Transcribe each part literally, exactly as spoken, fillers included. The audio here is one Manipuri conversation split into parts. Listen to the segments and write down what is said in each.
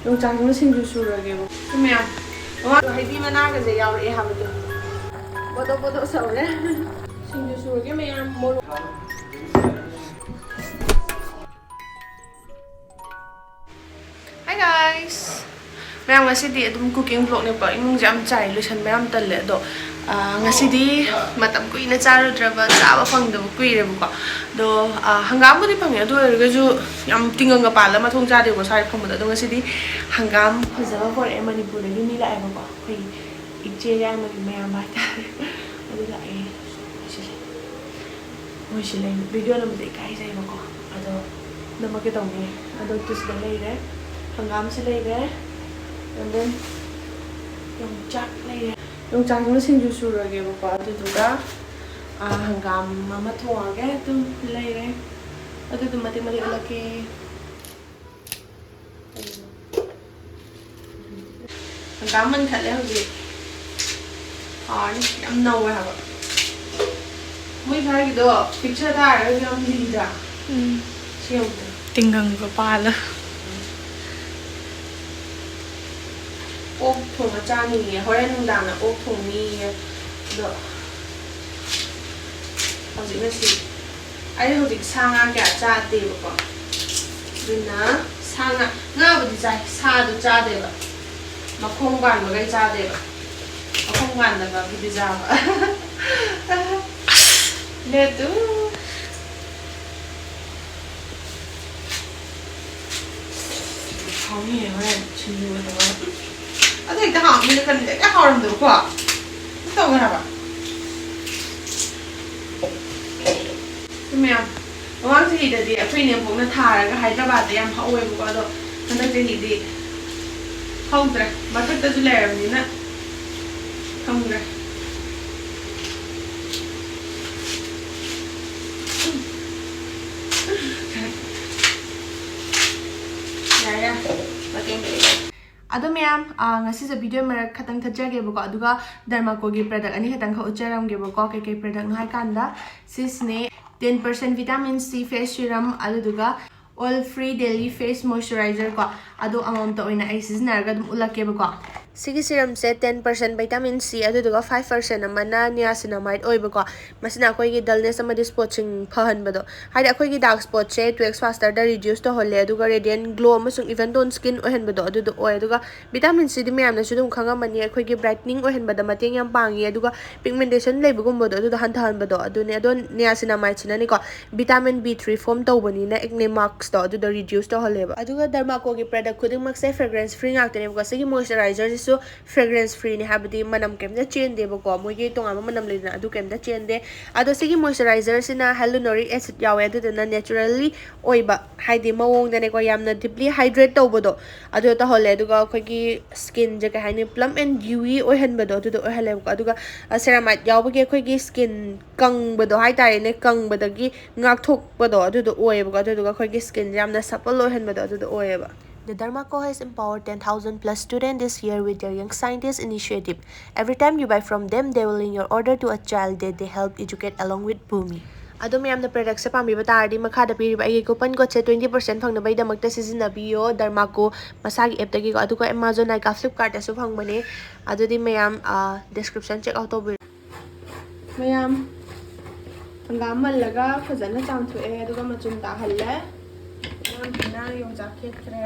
ꯌꯣꯡꯆꯥꯛꯁꯤꯅ ꯁꯤꯡꯖꯨ ꯁꯨꯔꯒꯦꯕ꯫ ꯁꯤ ꯃꯌꯥꯝ ꯃꯃꯥꯡ ꯍꯩꯕꯤ ꯃꯅꯥꯒꯁꯦ ꯌꯥꯎꯔꯛꯑꯦ ꯍꯥꯏꯕꯗꯣ꯫ ꯕꯣꯗꯣ ꯕꯣꯗꯣ ꯁꯧꯔꯦ꯫ ꯁꯤꯡꯖꯨ ꯁꯨꯔꯒꯦ ꯃꯌꯥꯝ꯫ ꯃꯣꯔꯣꯛ꯫ Hi guys! ꯃꯌꯥꯝ, ꯉꯁꯤꯗꯤ ꯑꯗꯨꯝ cooking vlogꯅꯦꯀꯣ꯫ ꯏꯃꯨꯡꯁꯦ ꯌꯥꯝ ꯆꯥꯏ, ꯂꯣꯏꯁꯟꯕ ꯌꯥꯝ ꯇꯜꯂꯦ꯫ ꯑꯗꯣ ꯑꯥ, ꯉꯁꯤꯗꯤ ꯃꯇꯝ ꯀꯨꯏꯅ ꯆꯥꯔꯨꯗ꯭ꯔꯕ, ꯆꯥꯕ ꯐꯪꯗꯕ ꯀꯨꯏꯔꯦꯕꯀꯣ꯫ ꯑꯗꯣ ꯑꯥ, ꯍꯪꯒꯥꯝꯕꯨꯗꯤ ꯐꯪꯉꯦ, ꯑꯗꯨ ꯑꯣꯏꯔꯒꯁꯨ ꯌꯥꯝ ꯇꯤꯡꯉꯪꯒ ꯄꯥꯜꯂ ꯃꯊꯣꯡ ꯆꯥꯗꯦꯕꯀꯣ ꯁ꯭ꯋꯥꯏ ꯐꯪꯕꯗ꯫ ꯑꯗꯣ ꯉꯁꯤꯗꯤ ꯍꯪꯒꯥꯝ ꯐꯖꯕ ꯄꯣꯔꯛꯑꯦ, ꯃꯅꯤꯄꯨꯔꯗꯒꯤ ꯃꯤ ꯂꯥꯛꯑꯦꯕꯀꯣ, ꯑꯩꯈꯣꯏ ꯏꯆꯦ ꯌꯥꯏꯃꯒꯤ ꯃꯌꯥꯝꯕ ꯍꯥꯏꯇꯥꯔꯦ꯫ ꯑꯗꯨ ꯂꯥꯛꯑꯦ꯫ ꯁꯤꯁꯦ ꯃꯣꯏꯁꯤ ꯂꯩ, video ꯅꯝꯕꯁꯦ ꯏꯀꯥꯏꯖꯩꯕꯀꯣ, ꯑꯗꯣ ꯅꯝꯃꯛꯀꯦ ꯇꯧꯅꯤ꯫ ꯑꯗꯣ ꯇꯨꯁꯤꯗ ꯂꯩꯔꯦ, ꯍꯪꯒꯥꯝꯁꯤ ꯂꯩꯔꯦ, and then ꯌꯣꯡꯆꯥꯛ ꯂꯩꯔꯦ꯫ ꯌꯣꯡꯆꯥꯛꯁꯤꯅ ꯁꯤꯡꯖꯨ ꯁꯨꯔꯒꯦꯕꯀꯣ, ꯑꯗꯨꯗꯨꯒ ꯑꯥ, ꯍꯪꯒꯥꯝ ꯑꯃ ꯊꯣꯡꯉꯒꯦ꯫ ꯑꯗꯨꯝ ꯂꯩꯔꯦ, ꯑꯗꯨꯗꯨ ꯃꯇꯦꯛ ꯃꯇꯦꯛ ꯎꯠꯂꯛꯀꯦ꯫ ꯍꯪꯒꯥꯝ ꯃꯟꯈꯠꯂꯦ ꯍꯧꯖꯤꯛ꯫ ꯍꯥꯎꯔꯅꯤ꯫ ꯌꯥꯝ ꯅꯧꯋꯦ ꯍꯥꯏꯕ꯫ ꯃꯣꯏ ꯁ꯭ꯋꯥꯏꯒꯤꯗꯣ picture ꯇꯥꯔꯒꯁꯨ ꯌꯥꯝ ꯂꯤꯗ꯭ꯔꯥ? ꯎꯝ꯫ ꯁꯤ ꯌꯦꯡꯉꯨꯗꯅ꯫ ꯇꯤꯡꯒꯪꯒ ꯄꯥꯜꯂ꯫ ꯑꯣꯛ ꯊꯣꯡꯉ ꯆꯥꯅꯤꯌꯦ꯫ ꯍꯣꯔꯦꯟ ꯅꯨꯡꯗꯥꯡꯅ ꯑꯣꯛ ꯊꯣꯡꯅꯤꯌꯦ꯫ ꯑꯗꯣ ꯍꯧꯖꯤꯛꯅ ꯁꯤ ꯑꯩ ꯍꯧꯖꯤꯛ ꯁꯥ ꯉꯥ ꯀꯌꯥ ꯆꯥꯗꯦꯕꯀꯣ꯫ ꯑꯗꯨꯅ ꯁꯥ ꯉꯥ, ꯉꯥꯕꯨꯗꯤ ꯆꯥꯏ, ꯁꯥꯗꯣ ꯆꯥꯗꯦꯕ꯫ ꯃꯈꯣꯡ ꯄꯥꯟꯕꯈꯩ ꯆꯥꯗꯦꯕ꯫ ꯃꯈꯣꯡ ꯄꯥꯟꯗꯕꯕꯨꯗꯤ ꯆꯥꯕ꯫ ꯂꯦꯇꯨ꯫ ꯍꯥꯎꯅꯤꯌꯦ ꯍꯣꯔꯦꯟ ꯁꯤꯡꯖꯨꯒ ꯇꯧꯔꯒ꯫ ꯑꯗꯨ ꯍꯦꯛꯇ ꯍꯥꯎꯅꯤꯅ ꯈꯟꯕꯗ ꯍꯦꯛꯇ ꯍꯥꯎꯔꯝꯗꯕꯀꯣ꯫ ꯑꯗꯨ ꯇꯧꯋꯦ ꯍꯥꯏꯕ꯫ ꯁꯤ ꯃꯌꯥꯝ ꯃꯃꯥꯡ ꯆꯍꯤꯗꯗꯤ ꯑꯩꯈꯣꯏ ꯏꯅꯦꯝꯕꯣꯛꯅ ꯊꯥꯔꯒ ꯍꯥꯏꯗ꯭ꯔꯕꯥꯗꯇ ꯌꯥꯝ ꯍꯧꯋꯦꯕꯀꯣ, ꯑꯗꯣ ꯍꯟꯗꯛ ꯆꯍꯤꯗꯤ ꯍꯧꯗ꯭ꯔꯦ, ꯃꯊꯛꯇꯁꯨ ꯂꯩꯔꯕꯅꯤꯅ ꯈꯪꯗ꯭ꯔꯦ꯫ ꯌꯥꯔꯦ, ꯌꯥꯔꯦ꯫ ꯃꯇꯦꯡ ꯄꯤꯔꯛꯑꯦ꯫ ꯑꯗꯣ ꯃꯌꯥꯝ, ꯑꯥ, ꯉꯁꯤꯁꯦ video ꯃꯔꯛ ꯈꯛꯇꯪ ꯊꯠꯆꯒꯦꯕꯀꯣ, ꯑꯗꯨꯒ ꯗꯔꯃꯥꯀꯣꯒꯤ product ꯑꯅꯤ ꯈꯛꯇꯪ ꯈꯛ ꯎꯠꯆꯔꯝꯒꯦꯕꯀꯣ꯫ ꯀꯩꯀꯩ productꯅꯣ ꯍꯥꯏ ꯀꯥꯟꯗ, ꯁꯤꯁꯤꯅꯦ, ten percent vitamin C face serum, ꯑꯗꯨꯗꯨꯒ Oil Free Daily Face Moisturizer ꯀꯣ, ꯑꯗꯣ ꯑꯃꯃꯝꯇ ꯑꯣꯏꯅ ꯑꯩ ꯁꯤꯖꯤꯟꯅꯔꯒ ꯑꯗꯨꯝ ꯎꯠꯂꯛꯀꯦꯕꯀꯣ꯫ ꯁꯤꯒꯤ ꯁꯤꯔꯝꯁꯦ ten percent vitamin C, ꯑꯗꯨꯗꯨꯒ five percent ꯑꯃꯅ niacinamide ꯑꯣꯏꯕꯀꯣ꯫ ꯃꯁꯤꯅ ꯑꯩꯈꯣꯏꯒꯤ dullness ꯑꯃꯗꯤ spotꯁꯤꯡ ꯐꯍꯟꯕꯗꯣ, ꯍꯥꯏꯗꯤ ꯑꯩꯈꯣꯏꯒꯤ dark spotꯁꯦ two x fasterꯗ reduce ꯇꯧꯍꯜꯂꯦ, ꯑꯗꯨꯒ radiant glow ꯑꯃꯁꯨꯡ even tone skin ꯑꯣꯏꯍꯟꯕꯗꯣ ꯑꯗꯨꯗꯣ ꯑꯣꯏ꯫ ꯑꯗꯨꯒ vitamin Cꯗꯤ ꯃꯌꯥꯝꯅꯁꯨ ꯑꯗꯨꯝ ꯈꯪꯉꯝꯃꯅꯤ, ꯑꯩꯈꯣꯏꯒꯤ brightening ꯑꯣꯏꯍꯟꯕꯗ ꯃꯇꯦꯡ ꯌꯥꯝ ꯄꯥꯡꯉꯤ, ꯑꯗꯨꯒ pigmentation ꯂꯩꯕꯒꯨꯝꯕꯗꯣ ꯑꯗꯨꯗꯣ ꯍꯟꯊꯍꯟꯕꯗꯣ ꯑꯗꯨꯅꯦ꯫ ꯑꯗꯣ niacinamideꯁꯤꯅꯅꯤꯀꯣ, vitamin B three form ꯇꯧꯕꯅꯤꯅ acne marksꯇꯣ ꯑꯗꯨꯗꯣ reduce ꯇꯧꯍꯜꯂꯦꯕ꯫ ꯑꯗꯨꯒ Dermacoꯒꯤ product ꯈꯨꯗꯤꯡꯃꯛꯁꯦ fragrance free ꯉꯥꯛꯇꯅꯦꯕꯀꯣ꯫ ꯁꯤꯒꯤ moisturizerꯁꯤꯁꯨ fragrance freeꯅꯦ, ꯍꯥꯏꯕꯗꯤ ꯃꯅꯝ ꯀꯩꯝꯇ ꯆꯦꯟꯗꯦꯕꯀꯣ, ꯃꯣꯏꯒꯤ ꯇꯣꯉꯥꯟꯕ ꯃꯅꯝ ꯂꯩꯗꯅ, ꯑꯗꯨ ꯀꯩꯝꯇ ꯆꯦꯟꯗꯦ꯫ ꯑꯗꯣ ꯁꯤꯒꯤ moisturizerꯁꯤꯅ hyaluronic acid ꯌꯥꯎꯋꯦ, ꯑꯗꯨꯗꯨꯅ naturally ꯑꯣꯏꯕ, ꯍꯥꯏꯗꯤ ꯃꯑꯣꯡꯗꯅꯦꯀꯣ, ꯌꯥꯝꯅ deeply hydrate ꯇꯧꯕꯗꯣ ꯑꯗꯨ ꯇꯧꯍꯜꯂꯦ꯫ ꯑꯗꯨꯒ ꯑꯩꯈꯣꯏꯒꯤ skinꯁꯦ ꯀꯩ ꯍꯥꯏꯅꯤ, plump and dewy ꯑꯣꯏꯍꯟꯕꯗꯣ ꯑꯗꯨꯗꯣ ꯑꯣꯏꯍꯜꯂꯦꯕꯀꯣ꯫ ꯑꯗꯨꯒ ceramide ꯌꯥꯎꯕꯒꯤ ꯑꯩꯈꯣꯏꯒꯤ skin ꯀꯪꯕꯗꯣ ꯍꯥꯏꯇꯥꯔꯦꯅꯦ, ꯀꯪꯕꯗꯒꯤ ꯉꯥꯛꯊꯣꯛꯄꯗꯣ ꯑꯗꯨꯗꯣ ꯑꯣꯏꯌꯦꯕꯀꯣ꯫ ꯑꯗꯨꯗꯨꯒ ꯑꯩꯈꯣꯏꯒꯤ skinꯁꯦ ꯌꯥꯝꯅ supple ꯑꯣꯏꯍꯟꯕꯗꯣ ꯑꯗꯨꯗꯣ ꯑꯣꯏꯌꯦꯕ꯫ The Dermaco has empowered ten thousand plus students this year with their Young Scientist initiative. Every time you buy from them, they will link your order to a child that they help educate along with Bhumi. ꯑꯗꯣ ꯃꯌꯥꯝꯅ productꯁꯦ ꯄꯥꯝꯕꯤꯕ ꯇꯥꯔꯗꯤ, ꯃꯈꯥꯗ ꯄꯤꯔꯤꯕ ꯑꯩꯒꯤ coupon codeꯁꯦ twenty percent ꯐꯪꯅꯕꯒꯤꯗꯃꯛꯇ ꯁꯤꯖꯤꯟꯅꯕꯤꯌꯣ, Dermaco ꯃꯁꯥꯒꯤ appꯇꯒꯤꯀꯣ꯫ ꯑꯗꯨꯒ Amazon, Nykaa, Flipkartꯇꯁꯨ ꯐꯪꯕꯅꯦ꯫ ꯑꯗꯨꯗꯤ ꯃꯌꯥꯝ, ꯑ, description check out ꯇꯧꯕꯤꯔꯣ꯫ ꯃꯌꯥꯝ, ꯍꯪꯒꯥꯝ ꯃꯜꯂꯒ ꯐꯖꯅ ꯆꯥꯝꯊꯣꯛꯑꯦ, ꯑꯗꯨꯒ ꯃꯆꯨꯝ ꯇꯥꯍꯜꯂꯦ꯫ ꯑꯉꯥꯡꯁꯤꯅ ꯌꯣꯡꯆꯥꯛ ꯈꯦꯠꯈ꯭ꯔꯦ꯫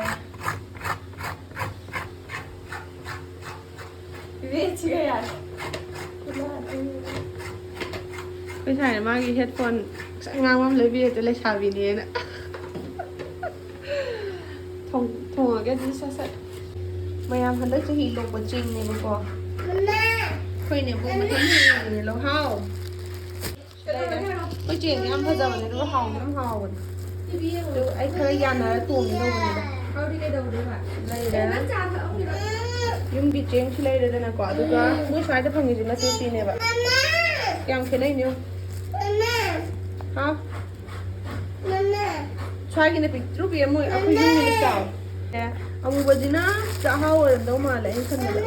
ꯏꯕꯦꯟꯁꯤꯒ ꯌꯥꯔꯦ꯫ ꯑꯩꯈꯣꯏ ꯁꯥꯏꯅ ꯃꯥꯒꯤ headphone ꯉꯁꯥꯏ ꯉꯥꯡꯕ ꯑꯃ ꯂꯩꯕꯤꯔꯛꯇ, ꯂꯩꯁꯥꯕꯤꯅꯦꯅ꯫ ꯊꯣꯡ-, ꯊꯣꯡꯉꯒꯦ ꯑꯗꯨꯗꯤ ꯁꯠ ꯁꯠ꯫ ꯃꯌꯥꯝ, ꯍꯟꯗꯛ ꯆꯍꯤ ꯂꯣꯛꯄ ꯆꯦꯡꯅꯦꯕꯀꯣ꯫ ꯑꯩꯈꯣꯏꯅꯦ ꯄꯣꯛ ꯃꯊꯪ ꯆꯍꯤꯅꯦ ꯂꯣ-, ꯍꯥꯎ꯫ ꯑꯩꯈꯣꯏ ꯆꯦꯡ ꯌꯥꯝ ꯐꯖꯕꯅꯦ, ꯑꯗꯨꯒ ꯍꯥꯎꯁꯨ ꯌꯥꯝ ꯍꯥꯎꯕꯅꯦ꯫ ꯑꯗꯨ ꯑꯩ ꯈꯔ ꯌꯥꯅꯔ ꯇꯣꯡꯒꯦ ꯇꯧꯕꯅꯤꯗ꯫ ꯂꯩꯔꯦ꯫ ꯌꯨꯝꯒꯤ ꯆꯦꯡꯁꯨ ꯂꯩꯔꯦꯗꯅꯀꯣ, ꯑꯗꯨꯒ ꯃꯣꯏ ꯁ꯭ꯋꯥꯏꯗ ꯐꯪꯉꯤꯁꯤꯅ ꯁꯤꯅꯦꯕ꯫ ꯌꯥꯝ ꯈꯦꯠꯅꯩꯅꯦ ꯌꯦꯡꯉꯨ꯫ ꯍꯥꯎ꯫ ꯁ꯭ꯋꯥꯏꯒꯤꯅ ꯄꯤꯛꯇ꯭ꯔꯨ ꯄꯤꯛꯑꯦ, ꯃꯣꯏ ꯑꯩꯈꯣꯏ ꯌꯨꯝꯒꯤꯅ ꯆꯥꯎꯋꯦ꯫ ꯑꯦ, ꯑꯃꯨꯕꯁꯤꯅ ꯆꯥꯛꯍꯥꯎ ꯑꯣꯏꯔꯝꯗꯧ ꯃꯥꯜꯂꯦ ꯑꯩꯅ ꯈꯟꯕꯗ꯫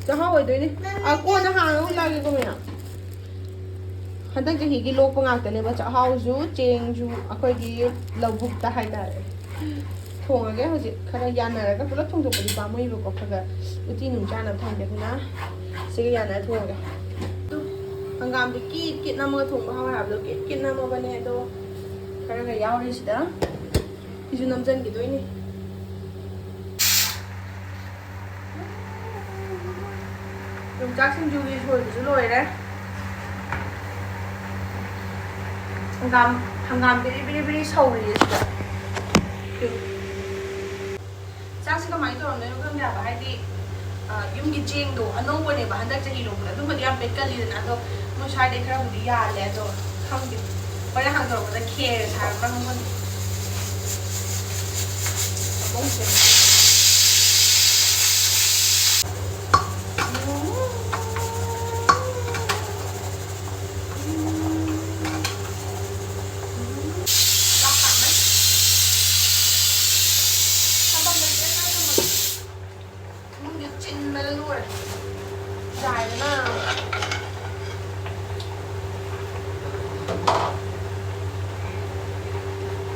ꯆꯥꯛꯍꯥꯎ ꯑꯣꯏꯗꯣꯏꯅꯦ꯫ ꯑ, ꯀꯣꯟꯅ ꯍꯥꯡꯉꯒ ꯎꯠꯂꯛꯑꯒꯦꯀꯣ ꯃꯌꯥꯝ꯫ ꯍꯟꯗꯛ ꯆꯍꯤꯒꯤ ꯂꯣꯛꯄ ꯉꯥꯛꯇꯅꯦꯕ, ꯆꯥꯛꯍꯥꯎꯁꯨ ꯆꯦꯡꯁꯨ ꯑꯩꯈꯣꯏꯒꯤ ꯂꯧꯕꯨꯛꯇ ꯍꯥꯏꯇꯥꯔꯦ꯫ ꯊꯣꯡꯉꯒꯦ ꯍꯧꯖꯤꯛ꯫ ꯈꯔ ꯌꯥꯅꯔꯒ ꯄꯨꯂꯞ ꯊꯣꯡꯗꯣꯛꯄꯗꯤ ꯄꯥꯝꯃꯨꯏꯕꯀꯣ, ꯈꯔ ꯈꯔ ꯎꯇꯤ ꯅꯨꯡ ꯆꯥꯅꯕ ꯊꯝꯒꯦ꯫ ꯑꯗꯨꯅ ꯁꯤꯒ ꯌꯥꯅꯔ ꯊꯣꯡꯉꯒꯦ꯫ ꯑꯗꯨ ꯍꯪꯒꯥꯝꯗꯤ ꯀꯤꯠ ꯀꯤꯠ ꯅꯝꯃꯒ ꯊꯣꯡꯕ ꯍꯥꯎꯋꯦ ꯍꯥꯏꯕꯗꯣ ꯀꯤꯠ ꯀꯤꯠ ꯅꯝꯃꯕꯅꯦ꯫ ꯑꯗꯣ ꯈꯔ ꯈꯔ ꯌꯥꯎꯔꯤꯁꯤꯗ꯫ ꯁꯤꯁꯨ ꯅꯝꯁꯤꯟꯈꯤꯗꯣꯏꯅꯤ꯫ ꯌꯣꯡꯆꯥꯛ ꯁꯤꯡꯖꯨꯒꯤ ꯁꯣꯏꯕꯁꯨ ꯂꯣꯏꯔꯦ꯫ ꯍꯪꯒꯥꯝ, ꯍꯪꯒꯥꯝ ꯕꯤꯔꯤ ꯕꯤꯔꯤ ꯕꯤꯔꯤ ꯁꯧꯔꯤꯌꯦ ꯁꯤꯗ꯫ ꯆꯥꯛꯁꯤ ꯀꯃꯥꯏꯅ ꯇꯧꯔꯝꯗꯣꯏꯅꯣ ꯈꯪꯗꯦ ꯍꯥꯏꯕ꯫ ꯍꯥꯏꯗꯤ, ꯑ, ꯌꯨꯝꯒꯤ ꯆꯦꯡꯗꯣ ꯑꯅꯧꯕꯅꯦꯕ ꯍꯟꯗꯛ ꯆꯍꯤ ꯂꯣꯛꯄꯗ꯫ ꯑꯗꯨꯝꯕꯗꯤ ꯌꯥꯝ ꯄꯦꯠꯀꯜꯂꯤꯗꯅ꯫ ꯑꯗꯣ ꯃꯣꯏ ꯁ꯭ꯋꯥꯏꯗꯩ ꯈꯔꯕꯨꯗꯤ ꯌꯥꯜꯂꯦ꯫ ꯑꯗꯣ ꯈꯪꯗꯦ꯫ ꯍꯣꯔꯦꯟ ꯍꯥꯡꯗꯣꯔꯛꯄꯗ ꯈꯦꯔ ꯁꯥꯔꯛꯄ꯭ꯔꯥ ꯈꯪꯄꯣꯟꯇꯦ꯫ ꯃꯑꯣꯡꯁꯦ꯫ ꯆꯥꯛ ꯀꯥꯝꯃꯦ꯫ ꯊꯕꯛ ꯂꯩꯇꯦ, ꯆꯥꯛ ꯊꯣꯡꯕ꯫ ꯏꯃꯨꯡꯁꯦ ꯆꯤꯟꯕꯗ ꯂꯣꯏꯔꯦ꯫ ꯌꯥꯏꯗꯅ꯫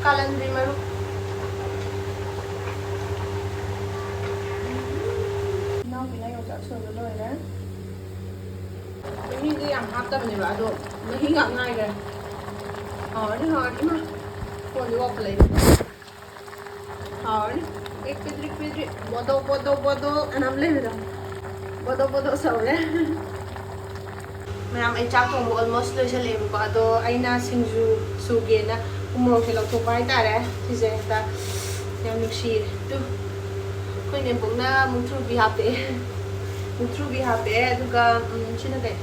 ꯀꯥꯂꯟꯗ꯭ꯔꯤ ꯃꯔꯨ꯫ ꯏꯅꯥꯎꯄꯤꯅ ꯌꯣꯡꯆꯥꯛ ꯁꯣꯏꯕ ꯂꯣꯏꯔꯦ꯫ ꯃꯍꯤꯗꯤ ꯌꯥꯝ ꯍꯥꯞꯇꯕꯅꯦꯕ, ꯑꯗꯣ ꯃꯍꯤ ꯉꯥꯛ ꯉꯥꯏꯈ꯭ꯔꯦ꯫ ꯍꯥꯎꯔꯅꯤ, ꯍꯥꯎꯔꯅꯤ꯫ ꯏꯃꯥ, ꯐꯣꯟꯁꯦ ꯋꯥꯎꯈꯠꯂꯛꯏ꯫ ꯍꯥꯎꯔꯅꯤ꯫ ꯄꯤꯗ꯭ꯔꯤꯛ, ꯄꯤꯗ꯭ꯔꯤꯛ, ꯄꯤꯗ꯭ꯔꯤꯛ꯫ ꯕꯣꯗꯣ, ꯕꯣꯗꯣ, ꯕꯣꯗꯣ ꯑꯅ ꯑꯃ ꯂꯩꯕꯗꯣ꯫ ꯕꯣꯗꯣ, ꯕꯣꯗꯣ ꯁꯧꯔꯦ꯫ ꯃꯌꯥꯝ, ꯑꯩ ꯆꯥꯛ ꯊꯣꯡꯕ almost ꯂꯣꯏꯁꯜꯂꯛꯑꯦꯕꯀꯣ꯫ ꯑꯗꯣ ꯑꯩꯅ ꯁꯤꯡꯖꯨ ꯁꯨꯒꯦꯅ ꯎꯃꯣꯔꯣꯛꯁꯦ ꯂꯧꯊꯣꯛꯄ ꯍꯥꯏꯇꯥꯔꯦ꯫ ꯁꯤꯁꯦ ꯍꯦꯛꯇ ꯌꯥꯝ ꯅꯨꯡꯁꯤꯌꯦ꯫ ꯇꯨ, ꯑꯩꯈꯣꯏ ꯅꯦꯝꯕꯣꯛꯅ ꯃꯨꯛꯊ꯭ꯔꯨꯕꯤ ꯍꯥꯞꯄꯛꯑꯦ꯫ ꯃꯨꯛꯊ꯭ꯔꯨꯕꯤ ꯍꯥꯞꯄꯛꯑꯦ, ꯑꯗꯨꯒ, ꯎꯝ, ꯁꯤꯅ ꯀꯩ?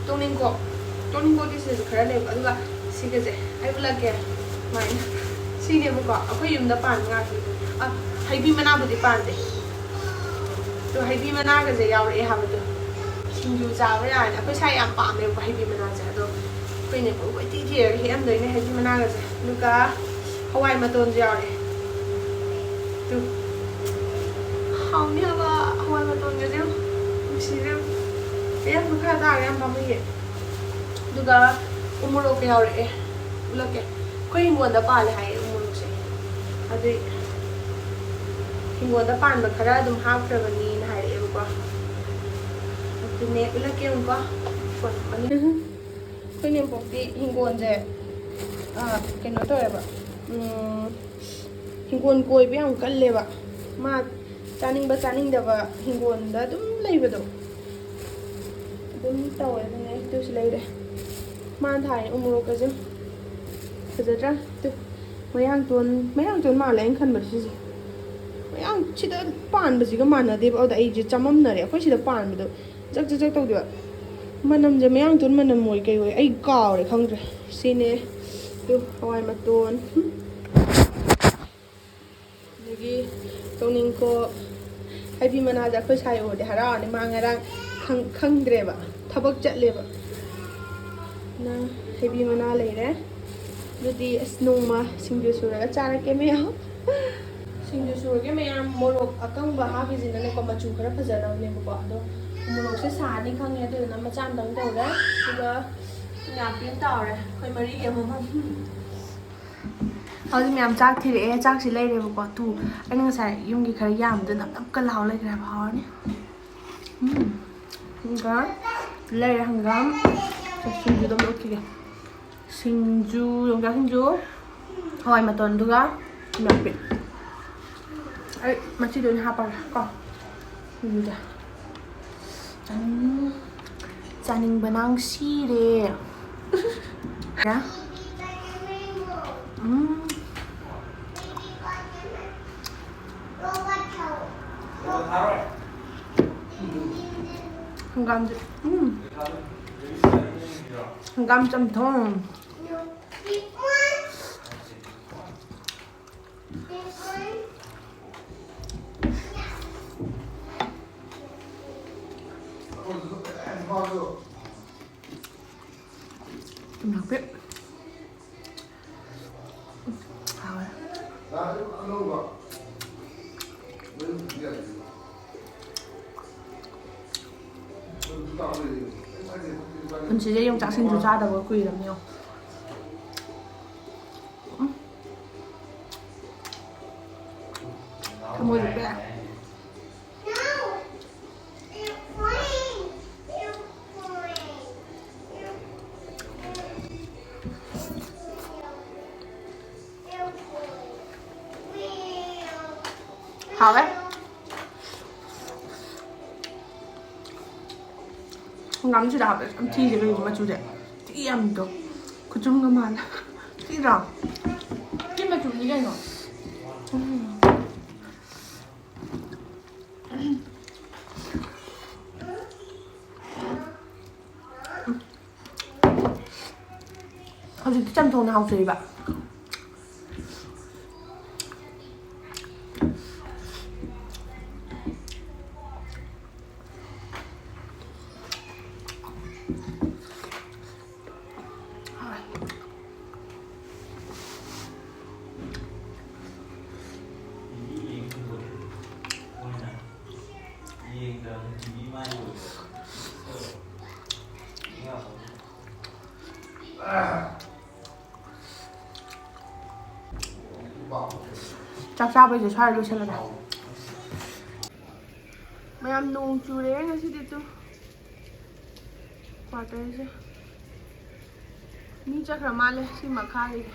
ꯇꯣꯅꯤꯡꯀꯣꯛ꯫ ꯇꯣꯅꯤꯡꯀꯣꯛꯇꯤ ꯁꯤꯗꯁꯨ ꯈꯔ ꯂꯩꯕ, ꯑꯗꯨꯒ ꯁꯤꯒꯁꯦ ꯑꯩ ꯎꯠꯂꯛꯀꯦ꯫ ꯁꯨꯃꯥꯏꯅ꯫ ꯁꯤꯅꯦꯕꯀꯣ, ꯑꯩꯈꯣꯏ ꯌꯨꯝꯗ ꯄꯥꯟꯕ ꯉꯥꯛꯇꯅꯦ꯫ ꯑ, ꯍꯩꯕꯤ ꯃꯅꯥꯕꯨꯗꯤ ꯄꯥꯟꯗꯦ꯫ ꯑꯗꯣ ꯍꯩꯕꯤ ꯃꯅꯥꯒꯁꯦ ꯌꯥꯎꯔꯛꯑꯦ ꯍꯥꯏꯕꯗꯣ꯫ ꯁꯤꯡꯖꯨ ꯆꯥꯕ ꯌꯥꯔꯅꯤ꯫ ꯑꯩꯈꯣꯏ ꯁ꯭ꯋꯥꯏ ꯌꯥꯝ ꯄꯥꯝꯃꯦꯕꯀꯣ ꯍꯩꯕꯤ ꯃꯅꯥꯁꯦ꯫ ꯑꯗꯣ ꯑꯩꯈꯣꯏ ꯅꯦꯝꯕꯣꯛ ꯀꯣꯏꯊꯤ ꯊꯤꯔꯒ ꯍꯦꯛꯑꯝꯗꯣꯏꯅꯦ ꯍꯩꯕꯤ ꯃꯅꯥꯒꯁꯦ꯫ ꯑꯗꯨꯒ ꯍꯋꯥꯏ ꯃꯇꯣꯟꯁꯨ ꯌꯥꯎꯔꯛꯑꯦ꯫ ꯇꯨ꯫ ꯍꯥꯎꯅꯤ ꯍꯥꯏꯕ ꯍꯋꯥꯏ ꯃꯇꯣꯟꯒꯁꯦ ꯌꯥꯝ ꯅꯨꯡꯁꯤꯔꯦ꯫ ꯑꯌꯥꯝꯕ ꯈꯔ ꯇꯥꯔꯦ, ꯌꯥꯝ ꯄꯥꯝꯃꯨꯏꯌꯦ꯫ ꯑꯗꯨꯒ ꯎꯃꯣꯔꯣꯛꯀ ꯌꯥꯎꯔꯛꯑꯦ, ꯎꯠꯂꯛꯀꯦ꯫ ꯑꯩꯈꯣꯏ ꯍꯤꯡꯒꯣꯜꯗ ꯄꯥꯜꯂꯦ ꯍꯥꯏꯌꯦ ꯎꯃꯣꯔꯣꯛꯁꯦ, ꯑꯗꯨꯏ ꯍꯤꯡꯒꯣꯜꯗ ꯄꯥꯟꯕ ꯈꯔ ꯑꯗꯨꯝ ꯍꯥꯞꯈ꯭ꯔꯕꯅꯤꯅ ꯍꯥꯏꯔꯛꯑꯦꯕꯀꯣ꯫ ꯑꯗꯨꯅꯦ, ꯎꯠꯂꯛꯀꯦ ꯑꯃꯨꯛꯀꯣ꯫ ꯐꯣꯟ ꯑꯅꯤ꯫ ꯑꯩꯈꯣꯏ ꯅꯦꯝꯄꯣꯛꯇꯤ ꯍꯤꯡꯒꯣꯜꯁꯦ, ꯑ, ꯀꯩꯅꯣ ꯇꯧꯋꯦꯕ, ꯎꯝ, ꯍꯤꯡꯒꯣꯜ ꯀꯣꯏꯕ ꯌꯥꯝ ꯀꯜꯂꯦꯕ꯫ ꯃꯥ ꯆꯥꯅꯤꯡꯕ ꯆꯥꯅꯤꯡꯗꯕ ꯍꯤꯡꯒꯣꯜꯗ ꯑꯗꯨꯝ ꯂꯩꯕꯗꯣ ꯑꯗꯨꯝ ꯇꯧꯋꯦ꯫ ꯑꯗꯨꯅꯦ, ꯑꯗꯨꯁꯨ ꯂꯩꯔꯦ꯫ ꯃꯥꯅ ꯊꯥꯏ ꯎꯃꯣꯔꯣꯛꯀꯁꯦ꯫ ꯐꯖꯗ꯭ꯔꯥ? ꯇꯨ, ꯃꯌꯥꯡꯇꯣꯟ, ꯃꯌꯥꯡꯇꯣꯟ ꯃꯥꯜꯂꯦ ꯑꯩꯅ ꯈꯟꯕꯗ ꯁꯤꯁꯦ꯫ ꯃꯌꯥꯡ ꯁꯤꯗ ꯄꯥꯟꯕꯁꯤꯒ ꯃꯥꯟꯅꯗꯦꯕ꯫ ꯑꯗꯨꯗ ꯑꯩꯁꯦ ꯆꯃꯝꯅꯔꯦ꯫ ꯑꯩꯈꯣꯏ ꯁꯤꯗ ꯄꯥꯟꯕꯗꯣ ꯖꯛ ꯖꯛ ꯖꯛ ꯇꯧꯗꯦꯕ꯫ ꯃꯅꯝꯁꯦ ꯃꯌꯥꯡꯇꯣꯟ ꯃꯅꯝ ꯑꯣꯏ ꯀꯩ ꯑꯣꯏ ꯑꯩ ꯀꯥꯎꯔꯦ, ꯈꯪꯗ꯭ꯔꯦ꯫ ꯁꯤꯅꯦ꯫ ꯇꯨ, ꯍꯋꯥꯏ ꯃꯇꯣꯟ꯫ ꯑꯗꯒꯤ ꯇꯣꯅꯤꯡꯈꯣꯛ, ꯍꯩꯕꯤ ꯃꯅꯥꯁꯦ ꯑꯩꯈꯣꯏ ꯁꯥꯏ ꯎꯔꯗꯤ ꯍꯔꯥꯎꯔꯅꯤ꯫ ꯃꯥ ꯉꯔꯥꯡ ꯈꯪ-, ꯈꯪꯗ꯭ꯔꯦꯕ, ꯊꯕꯛ ꯆꯠꯂꯦꯕ꯫ ꯅ ꯍꯩꯕꯤ ꯃꯅꯥ ꯂꯩꯔꯦ꯫ ꯑꯗꯨꯗꯤ ꯑꯁ, ꯅꯣꯡꯃ ꯁꯤꯡꯖꯨ ꯁꯨꯔꯒ ꯆꯥꯔꯛꯀꯦ ꯃꯌꯥꯝ꯫ ꯁꯤꯡꯖꯨ ꯁꯨꯔꯒꯦ ꯃꯌꯥꯝ꯫ ꯃꯣꯔꯣꯛ ꯑꯀꯪꯕ ꯍꯥꯞꯄꯤꯁꯤꯅꯅꯦꯀꯣ, ꯃꯆꯨ ꯈꯔ ꯐꯖꯅꯕꯅꯦꯕꯀꯣ꯫ ꯑꯗꯣ ꯃꯣꯔꯣꯛꯁꯦ ꯁꯥꯔꯅꯤ ꯈꯪꯉꯦ, ꯑꯗꯨꯗꯨꯅ ꯃꯆꯥ ꯑꯃꯇꯪ ꯇꯧꯔꯦ꯫ ꯑꯗꯨꯒ ꯌꯥꯝ ꯄꯤꯛꯅ ꯇꯥꯎꯔꯦ, ꯑꯩꯈꯣꯏ ꯃꯔꯤꯒꯤ ꯑꯃꯃꯝ꯫ ꯍꯧꯖꯤꯛ ꯃꯌꯥꯝ ꯆꯥꯛ ꯊꯤꯔꯛꯑꯦ, ꯆꯥꯛꯁꯤ ꯂꯩꯔꯦꯕꯀꯣ꯫ ꯇꯨ, ꯑꯩꯅ ꯉꯁꯥꯏ ꯌꯨꯝꯒꯤ ꯈꯔ ꯌꯥꯝꯕꯗꯣ ꯅꯞ ꯅꯞꯀ ꯂꯥꯎ ꯂꯩꯈ꯭ꯔꯦꯕ꯫ ꯍꯥꯎꯔꯅꯤ꯫ ꯎꯝ꯫ ꯑꯗꯨꯒ ꯂꯩꯔꯦ ꯍꯪꯒꯥꯝ꯫ ꯁꯤꯡꯖꯨꯗꯣ ꯑꯃ ꯎꯠꯈꯤꯒꯦ꯫ ꯁꯤꯡꯖꯨ, ꯌꯣꯡꯆꯥꯛ ꯁꯤꯡꯖꯨ, ꯍꯋꯥꯏ ꯃꯇꯣꯟꯗꯨꯒ ꯊꯨꯝꯌꯥꯛꯄꯤ꯫ ꯑꯩ ꯃꯆꯤꯗ ꯑꯣꯏꯅ ꯍꯥꯞꯄꯒꯦ ꯀꯣ꯫ ꯁꯤꯡꯖꯨꯁꯦ꯫ ꯆꯥꯅꯤꯡ-, ꯆꯥꯅꯤꯡꯕꯅ ꯁꯤꯔꯦ꯫ ꯎꯝ꯫ ꯍꯪꯒꯥꯝꯁꯦ, ꯎꯝ꯫ ꯍꯪꯒꯥꯝ ꯆꯝꯊꯣꯡ꯫ ꯊꯨꯝꯌꯥꯛꯄꯤ꯫ ꯍꯥꯎꯋꯦ꯫ ꯁꯤꯁꯦ ꯌꯣꯡꯆꯥꯛ ꯁꯤꯡꯖꯨ ꯆꯥꯗꯕ ꯀꯨꯏꯔꯕꯅꯤ ꯌꯦꯡꯉꯣ꯫ ꯎꯝ꯫ ꯊꯃꯣꯏꯗ ꯄꯦ꯫ ꯍꯥꯎꯋꯦ꯫ ꯍꯪꯒꯥꯝꯁꯤꯗ ꯍꯥꯞꯄꯦ ꯌꯥꯝ ꯊꯤꯁꯦ ꯀꯩꯒꯤꯅꯣ ꯃꯆꯨꯁꯦ ꯊꯤ ꯌꯥꯝꯗꯣ ꯈꯨꯆꯨꯝꯒ ꯃꯥꯜꯂꯦ꯫ ꯊꯤꯗ꯭ꯔꯣ? ꯁꯤ ꯃꯆꯨꯅꯤ ꯀꯩꯅꯣ꯫ ꯎꯝ꯫ ꯍꯧꯖꯤꯛꯇꯤ ꯆꯝꯊꯣꯡꯅ ꯍꯥꯎꯖꯩꯕ꯫ ꯆꯥꯛ ꯆꯥꯕꯩꯁꯦ ꯁ꯭ꯋꯥꯏꯗ ꯂꯣꯏꯁꯤꯜꯂꯒꯦ꯫ ꯃꯌꯥꯝ ꯅꯣꯡ ꯆꯨꯔꯦ ꯉꯁꯤꯗꯤ ꯇꯨ꯫ ꯀ꯭ꯋꯥꯇꯔꯁꯦ ꯃꯤ ꯆꯠꯈ꯭ꯔ ꯃꯥꯜꯂꯦ ꯁꯤ ꯃꯈꯥꯒꯤꯁꯦ꯫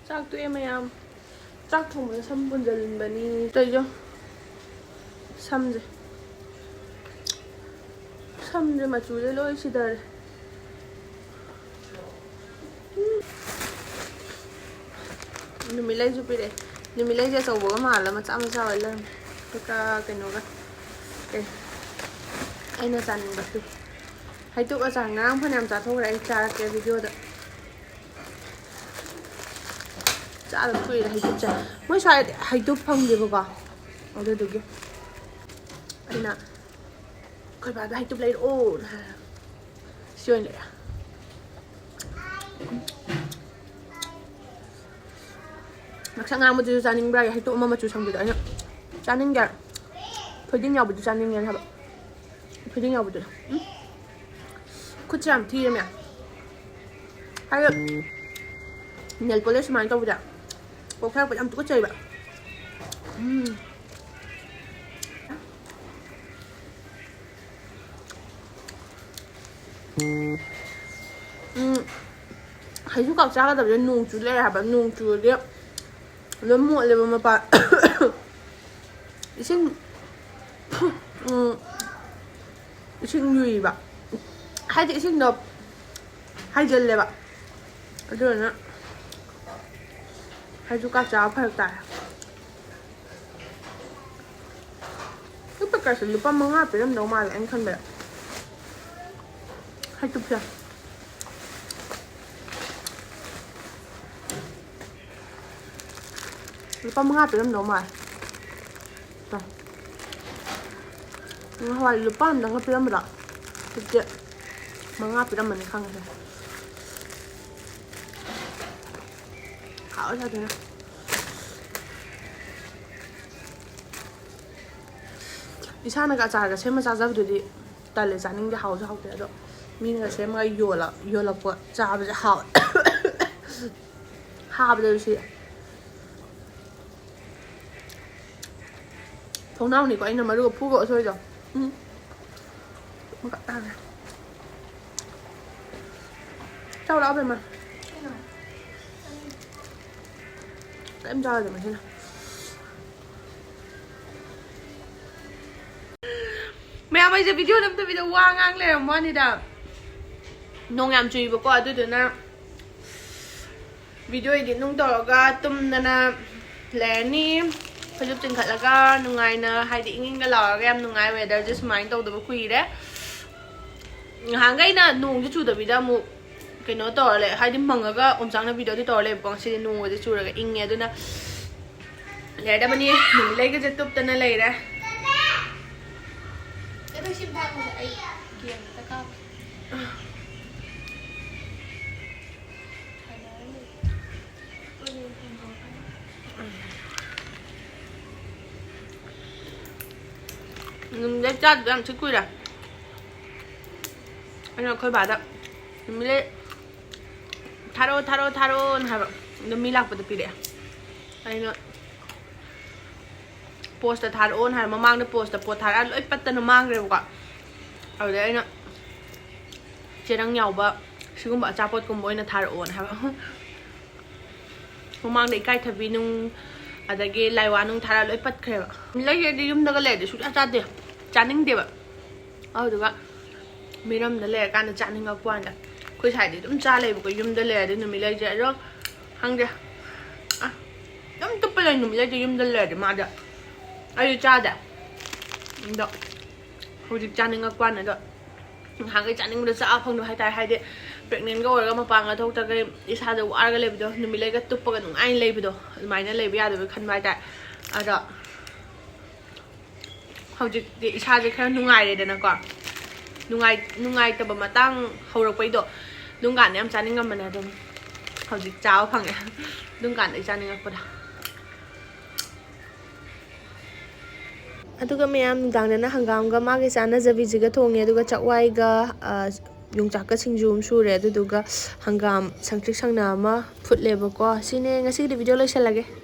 ꯆꯥꯛ ꯇꯣꯛꯑꯦ ꯃꯌꯥꯝ꯫ ꯆꯥꯛ ꯊꯣꯡꯕꯗ ꯁꯝ ꯄꯨꯟꯁꯤꯟꯕꯅꯤ ꯇꯧꯔꯤꯁꯦ꯫ ꯁꯝꯁꯦ꯫ ꯁꯝꯁꯦ ꯃꯆꯨꯁꯦ ꯂꯣꯏ ꯁꯤꯊꯔꯦ꯫ ꯎꯝ꯫ ꯅꯨꯃꯤꯠꯂꯩꯁꯨ ꯄꯤꯔꯛꯑꯦ꯫ ꯅꯨꯃꯤꯠꯂꯩꯁꯦ ꯑꯆꯧꯕꯒ ꯃꯥꯜꯂ ꯃꯆꯥ ꯃꯆꯥ ꯑꯣꯏ ꯂꯩꯔꯝꯃꯦ꯫ ꯑꯗꯨꯒ ꯀꯩꯅꯣꯒ ꯀꯩ ꯑꯩꯅ ꯆꯥꯅꯤꯡꯕ ꯄꯤ꯫ ꯍꯩꯇꯨꯞ ꯑꯆꯥꯔ ꯉꯔꯥꯡ ꯐꯅꯌꯥꯝ ꯆꯥꯊꯣꯛꯈ꯭ꯔꯦ꯫ ꯑꯩ ꯆꯥꯔꯛꯀꯦ ꯚꯤꯗꯤꯑꯣꯗ꯫ ꯆꯥꯗꯕ ꯀꯨꯏꯔꯦ ꯍꯩꯇꯨꯞꯁꯦ꯫ ꯃꯣꯏ ꯁ꯭ꯋꯥꯏꯗ ꯍꯩꯇꯨꯞ ꯐꯪꯗꯦꯕꯀꯣ꯫ ꯑꯗꯨꯗꯨꯒꯤ ꯑꯩꯅ ꯑꯩꯈꯣꯏ ꯕꯥꯗ ꯍꯩꯇꯨꯞ ꯂꯩꯔꯛꯑꯣꯅ ꯍꯥꯏꯔꯒ ꯁꯤ ꯑꯣꯏꯅ ꯂꯩꯔꯛꯑꯦ꯫ ꯉꯛꯁꯪ ꯉꯥꯡꯕꯗꯨꯁꯨ ꯆꯥꯅꯤꯡꯕ꯭ꯔꯥ? ꯍꯩꯇꯨꯞ ꯑꯃ ꯃꯆꯨ ꯁꯪꯕꯤꯗꯣ ꯑꯩꯅ ꯆꯥꯅꯤꯡꯗꯦ꯫ ꯊꯣꯏꯗꯤꯡ ꯌꯥꯎꯕꯗꯨ ꯆꯥꯅꯤꯡꯉꯦ ꯍꯥꯏꯕ꯫ ꯊꯣꯏꯗꯤꯡ ꯌꯥꯎꯕꯗꯨ꯫ ꯎꯝ꯫ ꯈꯨꯠꯁꯦ ꯌꯥꯝ ꯊꯤꯔꯝꯃꯦ꯫ ꯍꯥꯏꯗꯤ ꯅꯦꯜ ꯄꯣꯂꯤꯁ ꯁꯨꯃꯥꯏꯅ ꯇꯧꯕꯗ ꯀꯣꯛꯊꯔꯛꯄꯗ ꯌꯥꯝ ꯇꯨꯀꯠꯆꯩꯕ꯫ ꯎꯝ꯫ ꯎꯝ꯫ ꯍꯩꯁꯨ ꯀꯥꯛ ꯆꯥꯒꯗꯕꯁꯦ ꯅꯣꯡ ꯆꯨ ꯂꯩꯔꯦ ꯍꯥꯏꯕ꯫ ꯅꯣꯡ ꯆꯨꯔꯗꯤ ꯂꯣꯏ ꯃꯣꯠꯂꯦꯕ ꯃꯄꯥꯟ꯫ ꯏꯁꯤꯡ ꯎꯝ꯫ ꯏꯁꯤꯡ ꯌꯨꯏꯕ꯫ ꯍꯥꯏꯗꯤ ꯏꯁꯤꯡꯗꯣ ꯍꯩꯖꯤꯜꯂꯦꯕ꯫ ꯑꯗꯨꯗꯨꯅ ꯍꯩꯁꯨ ꯀꯥꯛ ꯆꯥꯕ ꯐꯔꯛ ꯇꯥꯔꯦ꯫ ꯇꯨꯠ ꯄꯦꯛꯀꯔꯁꯦ ꯂꯨꯄꯥ ꯃꯉꯥ ꯄꯤꯔꯝꯗꯧ ꯃꯥꯜꯂꯦ ꯑꯩꯅ ꯈꯟꯕꯗ꯫ ꯍꯩꯇꯨꯞꯁꯦ꯫ ꯂꯨꯄꯥ ꯃꯉꯥ ꯄꯤꯔꯝꯗꯧ ꯃꯥꯜꯂꯦ꯫ ꯇꯣ꯫ ꯅꯍꯥꯟꯋꯥꯏ ꯂꯨꯄꯥ ꯑꯃꯗꯪꯒ ꯄꯤꯔꯝꯕꯗꯣ꯫ ꯍꯧꯖꯤꯛꯇꯤ ꯃꯉꯥ ꯄꯤꯔꯝꯃꯅꯤ ꯈꯪꯉꯦ꯫ ꯍꯥꯎꯋꯦ ꯁꯥꯊꯤꯅ꯫ ꯏꯁꯥꯅꯒ ꯑꯆꯥꯔꯒ ꯁꯦꯝꯃ ꯆꯥꯖꯕꯗꯨꯗꯤ ꯇꯜꯂꯦ, ꯆꯥꯅꯤꯡꯗꯦ, ꯍꯥꯎꯁꯨ ꯍꯥꯎꯇꯦ꯫ ꯑꯗꯣ ꯃꯤꯅꯒ ꯁꯦꯝꯃꯒ ꯌꯣꯜꯂ-, ꯌꯣꯜꯂꯛꯄ ꯆꯥꯕꯁꯦ ꯍꯥꯎꯋꯦ꯫ ꯍꯥꯕꯗ ꯁꯤ ꯊꯣꯡꯅꯥꯎꯅꯤꯀꯣ ꯑꯩꯅ ꯃꯔꯨꯒ ꯐꯨꯒ ꯑꯁꯣꯏꯗꯣ꯫ ꯎꯝ꯫ ꯃꯀꯛ ꯇꯥꯈ꯭ꯔꯦ꯫ ꯆꯥꯎ ꯂꯥꯛꯑꯣ ꯕꯦꯝꯃ꯫ ꯀꯩꯝ ꯆꯥꯔꯣꯏꯗ ꯃꯁꯤꯅ꯫ ꯃꯌꯥꯝ ꯑꯩꯁꯦ ꯚꯤꯗꯤꯑꯣ ꯅꯝꯗꯕꯤꯗ ꯋꯥ ꯉꯥꯡ ꯂꯩꯔꯝꯕ ꯋꯥꯅꯤꯗ꯫ ꯅꯣꯡ ꯌꯥꯝ ꯆꯨꯏꯕꯀꯣ, ꯑꯗꯨꯗꯨꯅ ꯚꯤꯗꯤꯑꯣ ꯏꯗꯤꯠ ꯅꯨꯡ ꯇꯧꯔꯒ ꯇꯨꯝꯗꯅ ꯂꯩꯔꯅꯤ꯫ ꯐꯩꯖꯨꯞ ꯆꯤꯡꯈꯠꯂꯒ ꯅꯨꯡꯉꯥꯏꯅ, ꯍꯥꯏꯗꯤ ꯏꯪ ꯏꯪꯒ ꯂꯥꯎꯔꯒ ꯌꯥꯝ ꯅꯨꯡꯉꯥꯏ꯫ ꯋꯦꯗꯔꯁꯦ ꯁꯨꯃꯥꯏꯅ ꯇꯧꯗꯕ ꯀꯨꯏꯔꯦ꯫ ꯉꯍꯥꯟꯈꯩꯅ ꯅꯣꯡꯁꯦ ꯆꯨꯗꯕꯤꯗ ꯑꯃꯨꯛ ꯀꯩꯅꯣ ꯇꯧꯔ ꯂꯩ, ꯍꯥꯏꯗꯤ ꯃꯪꯉꯒ ꯑꯣꯝꯆꯥꯛꯅꯕꯤꯗꯣ ꯑꯗꯨ ꯇꯧꯔ ꯂꯩꯕꯀꯣ꯫ ꯉꯁꯤꯗꯤ ꯅꯣꯡꯒꯁꯦ ꯆꯨꯔꯒ ꯏꯪꯉꯦ꯫ ꯑꯗꯨꯅ ꯂꯩꯔꯗꯕꯅꯤ꯫ ꯅꯨꯃꯤꯠꯂꯩꯒꯁꯦ ꯇꯨꯞꯇꯅ ꯂꯩꯔꯦ꯫ ꯑꯗꯨ ꯁꯤ ꯃꯇꯥꯡꯗ ꯑꯩ ꯒꯦꯝ ꯑꯝꯇ ꯀꯥꯞꯀꯦ꯫ ꯅꯨꯃꯤꯠꯂꯩ ꯆꯥꯗꯕ ꯌꯥꯝ ꯊꯤ ꯀꯨꯏꯔꯦ꯫ ꯑꯩꯅ ꯑꯩꯈꯣꯏ ꯕꯥꯗ ꯅꯨꯃꯤꯠꯂꯩ ꯊꯥꯔꯛꯑꯣ, ꯊꯥꯔꯛꯑꯣ, ꯊꯥꯔꯛꯑꯣꯅ ꯍꯥꯏꯕ꯫ ꯑꯗꯣ ꯃꯤ ꯂꯥꯛꯄꯗ ꯄꯤꯔꯛꯑꯦ꯫ ꯑꯩꯅ ꯄꯣꯁꯇ ꯊꯥꯔꯛꯑꯣꯅ ꯍꯥꯏꯕ꯫ ꯃꯃꯥꯡꯗ ꯄꯣꯁꯇ ꯄꯣꯠ ꯊꯥꯔꯛꯑ ꯂꯣꯏ ꯄꯠꯇꯅ ꯃꯥꯡꯈ꯭ꯔꯦꯕꯀꯣ꯫ ꯑꯗꯨꯗ ꯑꯩꯅ ꯆꯦꯔꯪ ꯌꯥꯎꯕ ꯁꯤꯒꯨꯝꯕ ꯑꯆꯥꯄꯣꯠꯀꯨꯝꯕ ꯑꯣꯏꯅ ꯊꯥꯔꯛꯑꯣꯅ ꯍꯥꯏꯕ꯫ ꯃꯃꯥꯡꯗ ꯏꯀꯥꯏꯊꯕꯤ ꯅꯨꯡ, ꯑꯗꯒꯤ ꯂꯥꯏꯋꯥ ꯅꯨꯡ ꯊꯥꯔꯛꯑ ꯂꯣꯏ ꯄꯠꯈ꯭ꯔꯦꯕ꯫ ꯂꯩꯔꯗꯤ ꯌꯨꯝꯗꯒ ꯂꯩꯔꯗꯤ ꯁꯨꯡꯆꯥ ꯆꯥꯗꯦ, ꯆꯥꯅꯤꯡꯗꯦꯕ꯫ ꯑꯗꯨꯗꯨꯒ ꯃꯤꯔꯝꯗ ꯂꯩꯔꯀꯥꯟꯗ ꯆꯥꯅꯤꯡꯉꯛꯄ ꯋꯥꯅꯤꯗ꯫ ꯑꯩꯈꯣꯏ ꯁ꯭ꯋꯥꯏꯗꯤ ꯑꯗꯨꯝ ꯆꯥ ꯂꯩꯕꯀꯣ, ꯌꯨꯝꯗ ꯂꯩꯔꯗꯤ ꯅꯨꯃꯤꯠꯂꯩꯁꯦ ꯑꯗꯣ ꯈꯪꯗꯦ꯫ ꯑ, ꯑꯗꯨꯝ ꯇꯨꯞꯄ ꯂꯩ ꯅꯨꯃꯤꯠꯂꯩꯁꯦ ꯌꯨꯝꯗ ꯂꯩꯔꯗꯤ ꯃꯥꯗꯤ꯫ ꯑꯩꯁꯨ ꯆꯥꯗꯦ꯫ ꯑꯗꯣ ꯍꯧꯖꯤꯛ ꯆꯥꯅꯤꯡꯉꯛꯄ ꯋꯥꯅꯤ꯫ ꯑꯗꯣ ꯅꯍꯥꯟꯈꯩ ꯆꯥꯅꯤꯡꯕꯗꯣ ꯆꯥ ꯐꯪꯗꯕ ꯍꯥꯏꯇꯥꯔꯦ꯫ ꯍꯥꯏꯗꯤ pregnantꯒ ꯑꯣꯏꯔꯒ ꯃꯄꯥꯟꯒ ꯊꯣꯛꯇ꯭ꯔꯒ ꯏꯁꯥꯗ ꯋꯥꯔꯒ ꯂꯩꯕꯗꯣ, ꯅꯨꯃꯤꯠꯂꯩꯒ ꯇꯨꯞꯄꯒ ꯅꯨꯡꯉꯥꯏꯅ ꯂꯩꯕꯗꯣ, ꯑꯗꯨꯃꯥꯏꯅ ꯂꯩꯕ ꯌꯥꯗꯕꯒꯤ ꯈꯟꯕ ꯍꯥꯏꯇꯥꯔꯦ꯫ ꯑꯗꯣ ꯍꯧꯖꯤꯛꯇꯤ ꯏꯁꯥꯁꯦ ꯈꯔ ꯅꯨꯡꯉꯥꯏꯔꯦꯗꯅꯀꯣ꯫ ꯅꯨꯡꯉꯥꯏ-, ꯅꯨꯡꯉꯥꯏꯇꯕ ꯃꯇꯥꯡ ꯍꯧꯔꯛꯄꯩꯗꯣ, ꯑꯗꯨꯝ ꯀꯥꯟꯗ ꯌꯥꯝ ꯆꯥꯅꯤꯡꯉꯝꯕꯅꯦ꯫ ꯑꯗꯨꯝ ꯍꯧꯖꯤꯛ ꯆꯥꯕ ꯐꯪꯉꯦ꯫ ꯑꯗꯨꯝ ꯀꯥꯟꯗ ꯑꯩ ꯆꯥꯅꯤꯡꯉꯛꯄꯗꯣ꯫ ꯑꯗꯨꯒ ꯃꯌꯥꯝ ꯅꯨꯡꯗꯥꯡꯗꯅ ꯍꯪꯒꯥꯝꯒ ꯃꯥꯒꯤ ꯆꯥꯅꯖꯕꯤꯁꯤꯒ ꯊꯣꯡꯉꯦ꯫ ꯑꯗꯨꯒ ꯆꯥꯛꯋꯥꯏꯒ, ꯑ, ꯌꯣꯡꯆꯥꯛꯀ ꯁꯤꯡꯖꯨ ꯑꯃ ꯁꯨꯔꯦ꯫ ꯑꯗꯨꯗꯨꯒ ꯍꯪꯒꯥꯝ ꯁꯪꯇ꯭ꯔꯤꯛ ꯁꯪꯅ ꯑꯃ ꯐꯨꯠꯂꯦꯕꯀꯣ꯫ ꯁꯤꯅꯦ ꯉꯁꯤꯒꯤꯗꯤ꯫ Video ꯂꯣꯏꯁꯤꯜꯂꯒꯦ꯫